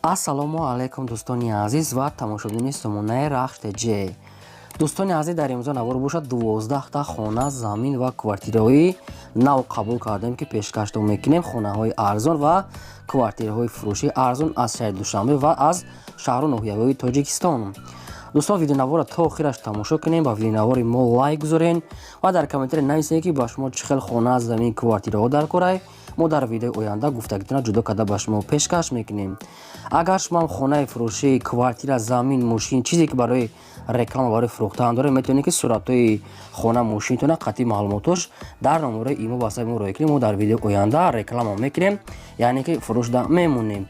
Ассалому алайкум, дӯстони азиз ва тамошобинони сомонаи Рахш ТЖ. Дӯстони азиз, дар имрӯза навор бошад, 12та хона, замин ва квартираҳои нав қабул кардем, ки пешкаштон мекунем. Хонаҳои арзон ва квартираҳои фурӯшии арзон аз шаҳри Душанбе ва аз шаҳру ноҳияҳои Тоҷикистон. Дӯстон, видеонаворро то охираш тамошо кунем, ба видеонавори мо лайк гузорен ва дар комментария нависед, ки ба шумо чӣ хел хона, замин, квартираҳо дар корай. Мо дар видеои оянда гуфтагитона ҷудо карда ба шумо пешкаш мекунем. Агар шумо хонаи фурӯшӣ, квартира, замин, мошин, чизе ки барои реклама, барои фурӯхтан доред, метавонед, ки суратҳои хона, мошинтона қатъи маълумотош дар номерои имо ватсапи мо роя кунед. Мо дар видеои оянда реклама мекунем, яъне ки фурӯшда мемонем.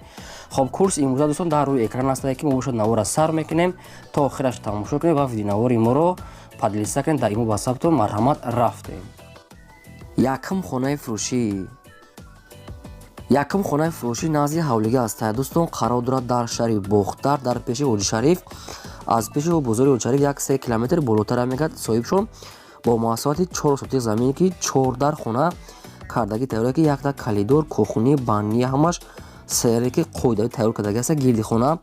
Хоб, курс имрӯза, дӯстон, дар рӯи экран астае, ки мо бошад навора сар мекунем, то охираш тамошо кунем ва видеонавори моро поделиться кунем дар имо ватсаптон. Марҳамат, рафтем. Якум хонаи фурӯшӣ. Якум хонаи фурӯшӣ назди ҳавлига аст, дӯстон, қарор дорад дар шаҳри Бохтар, дар пеши Ҳоҷишариф, аз пеши бозори Ҳоҷишариф 1-3 километр болотара мегардад. Соҳибшон бо масоҳати 4 сотих замине, ки чордар хона кардагӣ тайёр, ки якта коридор, кухня, ванная, ҳамаш сере ки қоидави тайёр кардаги аст. Гирди хона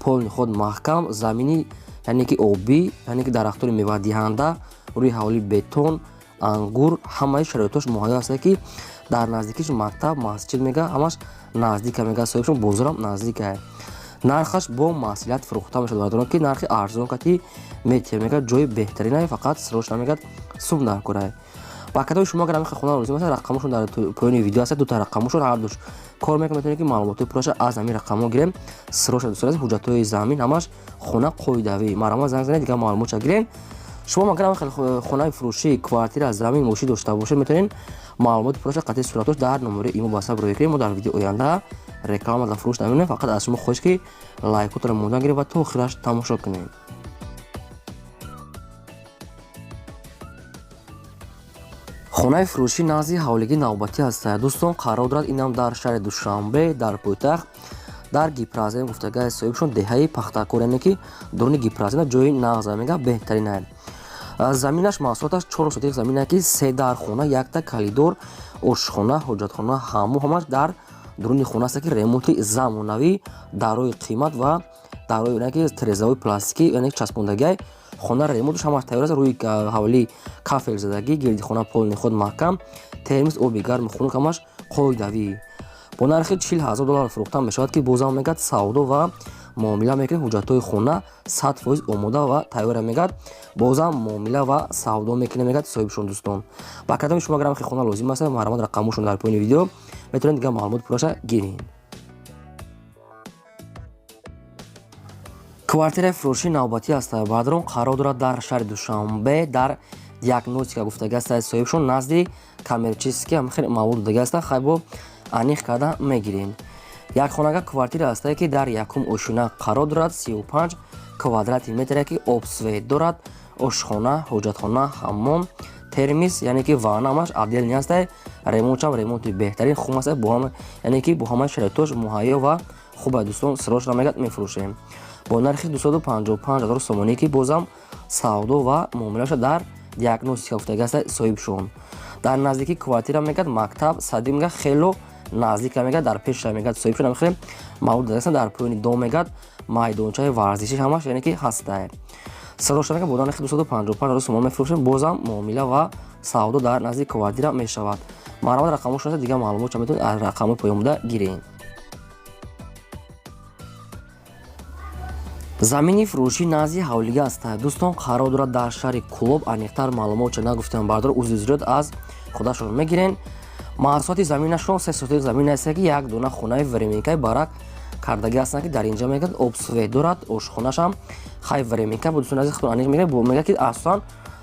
полный ход маҳкам, замини яъне ки обӣ, яъне ки дарахтони мевадиҳанда, рӯи ҳавлӣ бетон, ангур, ҳамаи шароитош муҳайё аст, ки дар наздикиш мактаб, масҷид мега, ҳамаш наздика мега соҳибшон, бозорам наздика. Нархаш бо маслиҳат фурӯхта мешавад, бардорон, ки нархи арзон кати метия мега. Ҷои беҳтарина, фақат срочно мегад сум дар курай. Ба кадоми шумо агар ҳамин хона лозим аст, рақамошон дар поёни видео аст, дута рақамошон ҳардуш кор мекунад. Метавонед, ки маълумотҳои пурраша аз ҳамин рақамҳо гирем. Срочно, дӯстон азиз, ҳуҷҷатҳои замин ҳамаш, хона қоидавӣ. Марҳамат, занг занед, дигар маълумотша гирем. Шумо агар ҳамин хонаи фурӯшӣ, квартира, замин, мошин дошта бошед, метавонед маълумоти пурраша қатъи суратош дар номери имо ватсап роя кунед. Мо дар видеои оянда реклама дар фурӯш намемонем. Фақат аз шумо хоҳиш, ки лайкотро мондан гиред ва то охираш тамошо кунед. Хонаи фурӯшӣ назди ҳавлигӣ навбатӣ аст, дӯстон, қарор дорад инам дар шаҳри Душанбе, дар пойтахт, дар Гипразем гуфтагаи соҳибшон, деҳаи Пахтакор, яъне ки дуруни Гипразем, ҷои нағза мега, беҳтарина. Заминаш масоҳаташ 4 сотих замина, ки се дар хона, якта коридор, ошхона, ҳоҷатхона, ҳаму ҳамаш дар дуруни хона аст, ки ремонти замонавӣ, дарои қимат ва дарои ки тирезаҳои пластикӣ, яъне часпондагиай. Хона ремонташ ҳамаш тайёр аст, рӯи ҳавлӣ кафел задагӣ, гирди хона полный худ маҳкам, термос, оби гарму хунук ҳамаш қоидавӣ. Бо нархи 40 000 доллар фурӯхта мешавад, ки бозам мегӯяд савдо ва муомила мекунем. Ҳуҷҷатҳои хона 100% омода ва тайёра мегӯяд, бозам муомила ва савдо мекунем, мегӯяд соҳибшон. Дӯстон, ба кадоми шумо агар ҳамин хона лозим аст, марҳамат, рақамошон дар поёни видео, метавонед дигар маълумоти пурраша гиред. Квартираи фурӯшии навбатӣ аст, баъдрон, қарор дорад дар шаҳри Душанбе, дар Диагностика гуфтаги аст соҳибшон, назди Коммерческий ҳам хеле мавод додаги ҳастанд. Хайбо аниқ карда мегирем. Якхонага квартира ҳастае, ки дар якум ошёна қарор дорад, 35 квадрати метре, ки обсвет дорад, ошхона, ҳоҷатхона, ҳаммом, термис, яъне ки ванна ҳамаш отдельный ҳастае. Ремонтшам ремонти беҳтарин, хуб аст, яъне ки бо ҳамаи шароитош муҳайё ва хуб. Дӯстон, срочно мегӯяд мефурӯшем бо нархи 255 000 сомонӣ, ки бозам савдо ва муомилаша. Дар Диагностика гуфтаги аст соҳибшон. Дар наздикии квартира мегӯяд мактаб, садик мегӯяд, хело наздика мегӯяд, дар пеша мегӯяд соҳибшон, хеле маълум додааст. Дар поёни дом мегӯяд майдончаи варзишӣ ҳамаш, яъне ки ҳастае. Срочно мегӯяд бо нархи 255 000 сомон мефурӯшем, бозам муомила ва савдо дар назди квартира мешавад. Марҳамат, рақамҳошон, дигар маълумотша метавонед аз рақамҳои поён буда гиред. Замини фурӯшӣ назди ҳавлига аст, дӯстон, қарор дорад дар шаҳри Кӯлоб. Аниқтар маълумотча нагуфтам, бардор, узри зиёд, аз худашон мегирен. Масоҳати заминашон 3 сотих замин аст, ки як дона хонаи временкаи барак кардагӣ ҳастанд, ки дар инҷа мегӯяд обсвет дорад, ошхонашам хай временка бо. Дӯстони азиз, худтон аниқ мегӯяд. Мегӯяд, ки асосан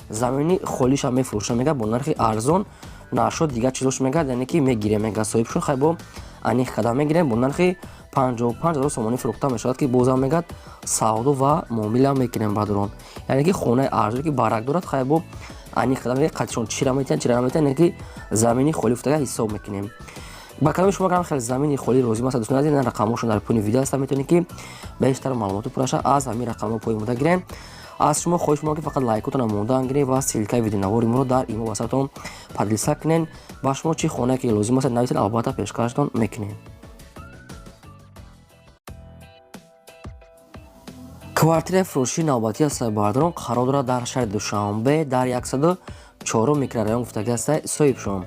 замини холиша мефурӯша, мегӯяд, бо нархи арзон. Нашуд, дигар чизош мегӯяд, яъне ки мегирем, мегӯяд соҳибшон, хай бо аниқ карда мегирем. Бо нархи 55 000 сомонӣ фурӯхта мешавад, ки бозам мегӯяд савдо ва муомила мекунем, бадрон, яъне ки хонаи арзон, ки барак дорад. Хай бо аниқ карда мегӯяд, қатишон чира метиҳанд, чира наметиҳанд, яъне ки замини холӣ фурӯхтага ҳисоб мекунем. Ба кадоми шумо агар хеле замини холӣ лозим аст, дӯстони азиз, рақамҳошон дар поёни видео ҳастанд, метавонед, ки бештар маълумоти пурраша аз ҳамин рақамҳо поён буда гирем. Аз шумо хоҳиш мекунам, ки фақат лайкотонро мондан гиред ва ссылкаи видеонавори моро дар имо ватсаптон поделиться кунед. Ба шумо чӣ хонае ки лозим аст, нависед, албатта пешкаштон мекунем. Квартираи фурӯшии навбатӣ аст, бародарон, қарор дорад дар шаҳри Душанбе, дар 104 микрорайон гуфтагӣ аст соҳибшон.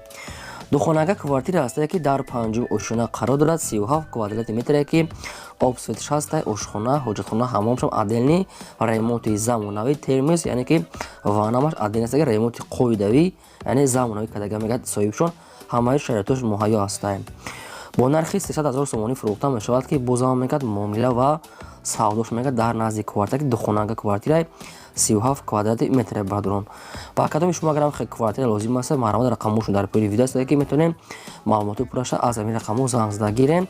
Духонага квартира ҳастае, ки дар панҷум ошёна қарор дорад, 37 квадрати метре, ки об свет ш ҳастай, ошхона, ҳоҷатхона, ҳамомшам отдельный, ремонти замонавӣ, термос, яъне ки ваннамаш отдельный аст, ремонти қоидавӣ, яъне замонавӣ кардага мегӯяд соҳибшон, ҳамаи шароитош муҳайё ҳастай. Бо нархи 300 ҳазор сомонӣ фурӯхта мешавад, ки бозам мегӯяд муомила ва савдош мегӯяд дар назди квартира, ки духонага квартираи 37 квадрати метре, бародарон. Ба кадоми шумо агарам квартира лозим аст, марҳамат, рақамҳошон дар поёни видео аст, ки метавонем маълумоти пурраша аз ҳамин рақамҳо занг зада гирем.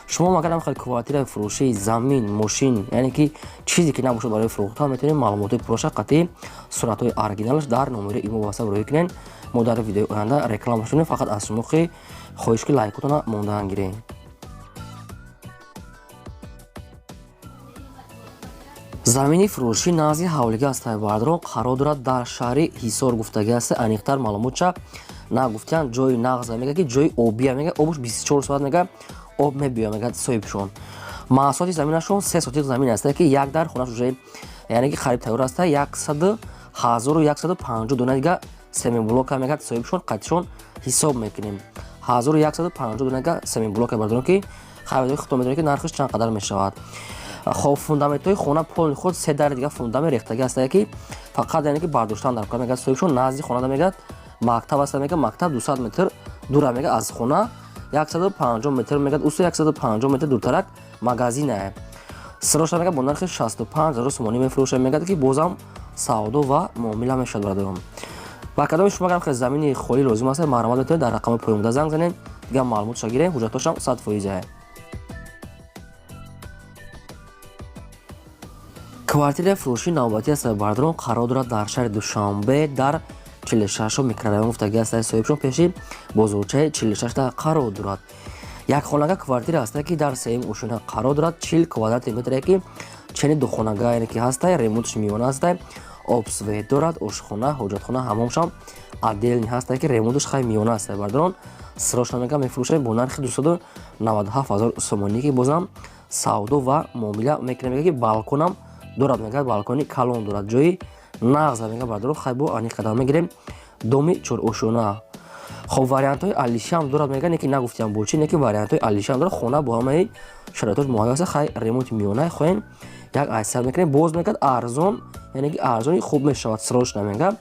Шумо агарам хел квартираи фурӯшии, замин, мошин, яъне ки чизе ки набошад барои фурӯхта, метавонем маълумоти пурраша қатъи суратҳои оригиналаш дар номери имо васап рӯй кунем. Мо дар видеои оянда реклама шунем. Фақат аз шумо ки хоҳиш, ки лайкотона мондаан гирем. Замини фурӯшӣ назди ҳавлига аст, бародарон, қарор дорад дар шаҳри Ҳисор гуфтагӣ аст. Аниқтар маълумотча нагуфтиянд. Ҷои нағза мега, ки ҷои обия мега, обуш 24 соат мега об мебиёя, мега соҳибшон. Маҳсулоти заминашон 3 сотиқ замин аст, ки як дар хонаш уже, яъне ки хариб тайёр аст, яксаду 1150 дона дига семенблока мега соҳибшон, қатишон ҳисоб мекунем, 1150 дона дига семенблока, бародарон, ки харидори худтон медонед, ки нархаш чанд қадар мешавад. Хоб, фундаментҳои хона полный худ, се дари дига фундамент рехтагӣ аст, ки фақат, яъне ки, бардоштан дар кор, мегӯяд соҳибшон. Назди хонада мегӯяд мактаб аст, мегӯяд мактаб 200 метр дура мегӯяд аз хона, 150 метр мегӯяд усу 150 метр дуртарак магазинае. Сироша мегӯяд бо нархи 65 ҳазор сомонӣ мефурӯшад, мегӯяд, ки бозам савдо ва муомила мешавад, бародарон. Ба кадоми шумо агарам хел замини холӣ лозим аст, марҳамат, метавонед дар рақами поёнбуда занг занед, дигар маълумотша гирем, ҳуҷҷатҳошам 100%. Квартираи фурӯшии навбатӣ аст, бародарон, қарор дорад дар шаҳри Душанбе, дар 46 микрорайон гуфтагӣ аст соҳибшон, пеши бозорчаи 46-та қарор дорад. Якхонага квартира аст, ки дар сеюм ошёна қарор дорад, 40 квадрати метре, ки чени духонага, яъне ки ҳастай, ремонтш миёна ҳастай, об свет дорад, ошхона, ҳоҷатхона, ҳамомшам отдельный ҳастай, ки ремонтш хай миёна ҳастай, бародарон. Сирошна мега мефурӯшад бо нархи 297 ҳазор сомонӣ, ки бозам савдо ва муомила мекунем, мега, ки балконам дорад, мегӯяд балкони калон дорад, ҷои нағза, мегӯяд бародарон. Хай, бо ани қадам мегирем, доми чорошона. Хоб, вариантҳои алишиам дорад, мегӯяд, не ки нагуфтиам бо чи, не ки вариантҳои алишиам дорад. Хона бо ҳамаи шароитош муҳайё аст. Хай, ремонти миёна хоҳем, як айсар мекунем, боз мегӯяд арзон, яъне ки арзони хуб мешавад, срочно мегӯяд.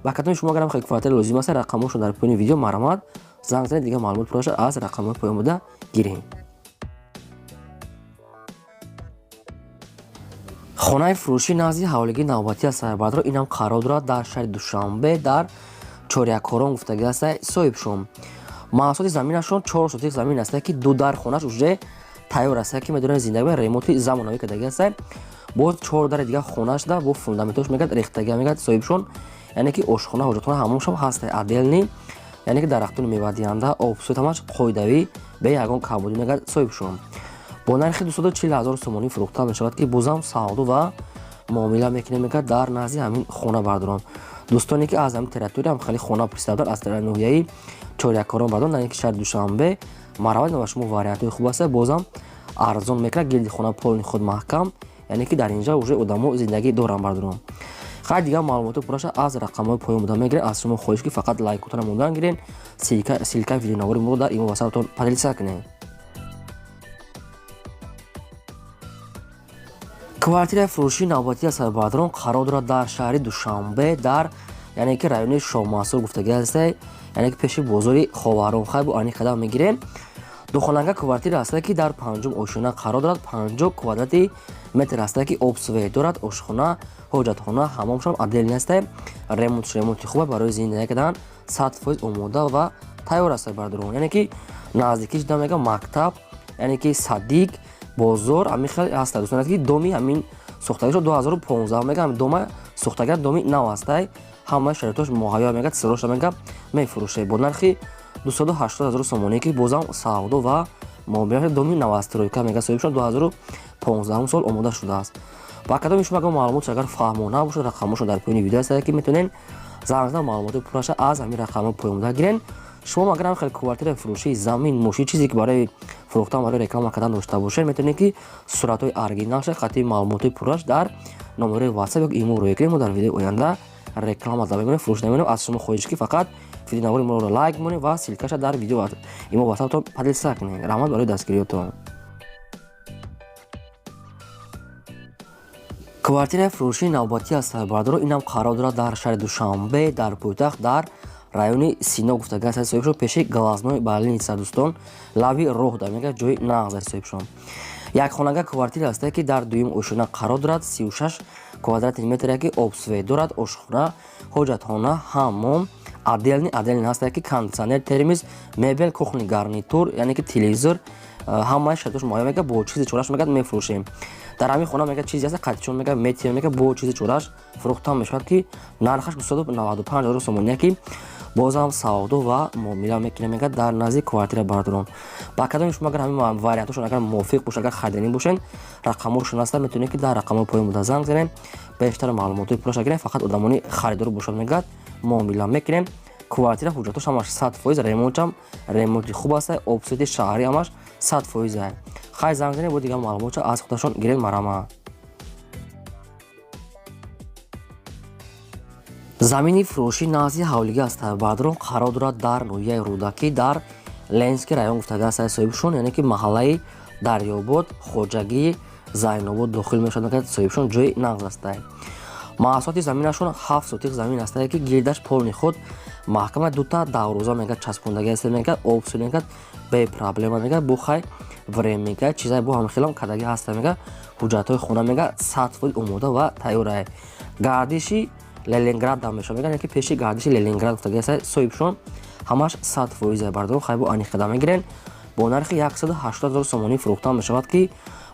Ба кадоми шумо агарам хел квартира лозим аст, рақамҳошон дар поёни видео, марҳамат, занг занед, дигар маълумот пурраша аз рақамҳои поён буда гирем. Хонаи фурӯшӣ назди ҳавлигии навбатӣ аст, бародаро, инам қарор дорад дар шаҳри Душанбе, дар Чорякорон гуфтагӣ аст соҳибшон. Маҳсулоти заминашон 4 сотиқ замин аст, ки ду дар хонаш уже тайёр аст, ки медонед зиндагӣ, ремонти замонавӣ кардагӣ аст. Боз чор дари дига хонашда бо фундаментош мегӯяд рехтагӣ, мегӯяд соҳибшон, яъне ки ошхона, ҳоҷатхона, ҳамоншам ҳаст отдельный, яъне ки дарахтони мевадиҳанда, об свет ҳамаш қоидавӣ, бе ягон камбудӣ, мегӯяд соҳибшон. Бо нархи 240 ҳазор сомонӣ фурӯхта мешавад, ки бозам савдо ва муомила мекунем, мегӯяд, дар назди ҳамин хона, бародарон. Дӯстоне ки аз ҳамин территория хеле хона пурсида буданд, аз ноҳияи Чорякорон, бародарон, яъне ки шаҳри Душанбе, марҳамат, ба шумо вариантҳои хуб аст, бозам арзон мекунад. Гирди хона полный худ маҳкам, яъне ки дар инҷа уже одамо зиндагӣ доранд, бародарон. Хайр, дигар маълумоти пурраша аз рақамҳои поён буда мегиред. Аз шумо хоҳиш, ки фақат лайкотона мондан гирен, ссылка и видеонавори моро дар имо васаптон поделиться кунед. Квартираи фурӯшии навбатӣ аст, бародарон, қарор дорад дар шаҳри Душанбе, дар, яъне ки, райони Шоҳмансур гуфтагӣ ҳастай, яъне ки пеши бозори Ховарон. Хай, бо ани қадам мегирем. Духонага квартира ҳаста, ки дар панҷум ошёна қарор дорад, 50 квадрати метр ҳаста, ки об свет дорад, ошхона, ҳоҷатхона, ҳамомшам отдельный ҳастай, ремонтш ремонти хуба, барои зиндагӣ кардан 100% омода ва тайёр аст, бародарон. Яъне ки наздикиш да мега мактаб, яъне ки садик, бозор, ҳамин хел ҳаста. Дӯстон, ки доми ҳамин сохтагишо 2015 мега, ҳамин дома сохтага, доми нав ҳастай, ҳамаи шароитош муҳайё, мегӯяд, сироша мега мефурӯшед бо нархи 280 ҳазор сомонӣ, ки бозам савдо ва муомила. Доми новостройка, мега соҳибшон, 2015 сол омода шудааст. Ба кадоми шумо агар маълумот агар фаҳмо набошад, рақамҳошон дар поёни видео аст, ки метавонед занг зада маълумоти пурраша аз ҳамин рақамҳои поёнбуда гирен. Шумо агар ҳам хеле квартира фурӯшӣ, замин, мошин, чизе ки барои фурӯхтан, барои реклама кардан дошта бошед, метавонед ки суратҳои оригиналша қатъи маълумотҳои пурраш дар номерои WhatsApp ё имо рӯя кунед. Мо дар видеои оянда реклама мекунем, фурӯш намекунем. Аз шумо хоҳиш ки фақат видеонавори моро лайк монед ва ссылка ша дар видео имо WhatsApp-тон поделиться кунед. Раҳмат барои дастгириётон. Квартираи фурӯшии навбатӣ аст, бардоро, инам қарор дорад дар шаҳри Душанбе, дар пойтахт, дар райони Сино гуфтага аст соҳибшон, пеши глазной больница, дӯстон, лави роҳ да мега, ҷои нағз аст соҳибшон. Якхонага квартира аст, ки дар дуюм ошёна қарор дорад, 36 квадратный метр, ки обсвет дорад, ошхона, ҳоҷатхона, ҳаммом отдельный ҳаст, ки кондитсионер, термоз, мебел, кухонный гарнитур, яъне ки телевизор, ҳамаи шартош муайян мега, бо чизи чораш мега мефурӯшем. Дар ҳамин хона мега чизе ҳаст, қатичон мега метием, мега бо чизи чораш фурӯхта мешавад, ки нархаш 295 ҳазор сомония, ки бозам савдо ва муомила мекунем, мега дар назди квартира бардорон. Ба кадоми шумо агар ҳамин вариантошон агар мувофиқ бошад, агар хариданӣ бошед, рақамҳошон ҳаста, метавонед ки дар рақамҳои поён буда занг занед, бештар маълумотҳои пурраша гирем. Фақат одамони харидор бошад, мегӯяд, муомила мекунем. Квартира ҳуҷҷатош ҳамаш 100%, ремонтам ремонти хуб аст, обсвети шаҳрӣ ҳамаш 100%. Хай, занг занед, бо дигар маълумотша аз худашон гиред, марама. Замини фурӯшӣ назди ҳавлига аст, баъдрон, қарор дорад дар ноҳияи Рӯдакӣ, дар Ленинский район гуфтага аст соҳибшон, яъне ки маҳаллаи Дарёбод, хоҷагии Зайнобод дохил мешавад, мегӯяд соҳибшон, ҷои нағз аст. Маҳсулоти заминашон 7 сотих замин аст, ки гирдаш полный худ маҳкама, дута даврӯза мегӯяд часпондагӣ аст, мегӯяд обсуд, мегӯяд бе проблема, мегӯяд бу хай временка чизай бу ҳамхелам кардагӣ ҳаста, мегӯяд ҳуҷҷатҳои хона мегӯяд 100% омода ва тайёра. Гардиши Ленинград дам мешавад, мегӯяд, ки пеши гардиши Ленинград гуфтагӣ аст соҳибшон, ҳамаш 100%. Бардорон, хай бо аниқида мегирен, бо нархи 180 ҳазор сомонӣ фурӯхта мешавад, ки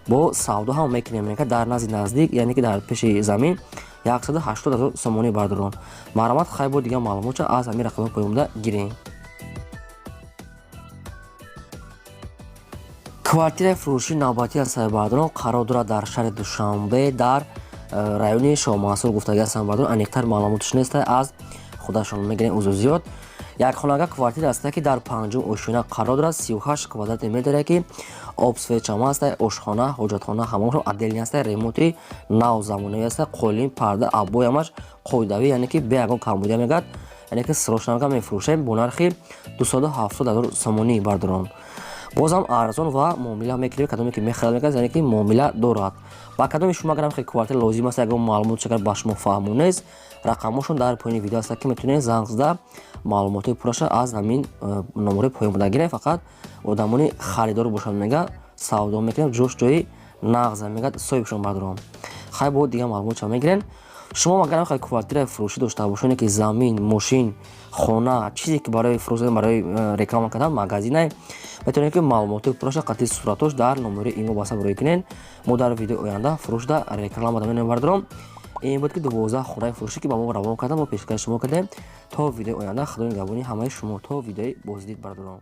бо савдо ҳам мекунем, мегӯяд дар назди наздик, яъне ки дар пеши замин 180 ҳазор сомонӣ. Бардорон, марҳамат, хай бо дигар маълумотша аз ҳамин рақамҳои поёнбуда гирем. Квартираи фурӯшии навбатӣ аст, бардорон, қарор дорад дар шаҳри Душанбе, дар райони Шоҳмансур гуфтагӣ ҳастанд, бардорон, аниқтар маълумотш нест, аз худашон мегирем узу зиёд. Якхонага квартира аст, ки дар панҷум ошёна қарор дорад, 38 квадратный метре, ки обсветчама аст, ошхона, ҳоҷатхона, ҳамомшон отдельный аст, ремонти нав замонавӣ аст, қолин, парда, обои ҳамаш қоидавӣ, яъне ки бе ягон камбудия, мегӯяд, яъне ки срочно мега мефурӯшем бо нархи 270 ҳазор сомонӣ. Бардорон, бозам арзон ва муомила мекунем, кадоме ки мехарад, мегӯяд, яъне ки муомила дорад. Ба кадоми шумо агар ҳам квартира лозим аст, ягон маълумот агар ба шумо фаҳмо нест, рақамҳошон дар поёни видео аст, ки метавонед занг зада маълумотҳои пурраша аз ҳамин номерои поён буда гирем. Фақат одамони харидор бошанд, мега савдо мекунем, ҷош ҷои нағза, мегӯяд соҳибшон. Бардорон, хай бо дигар маълумотша мегирем. Шумо агар ҳам квартираи фурӯшӣ дошта бошед, ки замин, мошин, хона, чизе ки барои фурӯш, барои реклама кардан, магазинай, метавонед ки маълумотҳои пурраша қатъи суратош дар номери имо WhatsApp рӯй кунед. Мо дар видеои оянда фурӯшда реклама да бардором. Ин буд ки 12 хонаи фурӯшӣ, ки ба мо равон кардам, мо пешкаши шумо кардем. То видеои оянда, худои нигаҳбони ҳамаи шумо, то видеои боздид, бардором.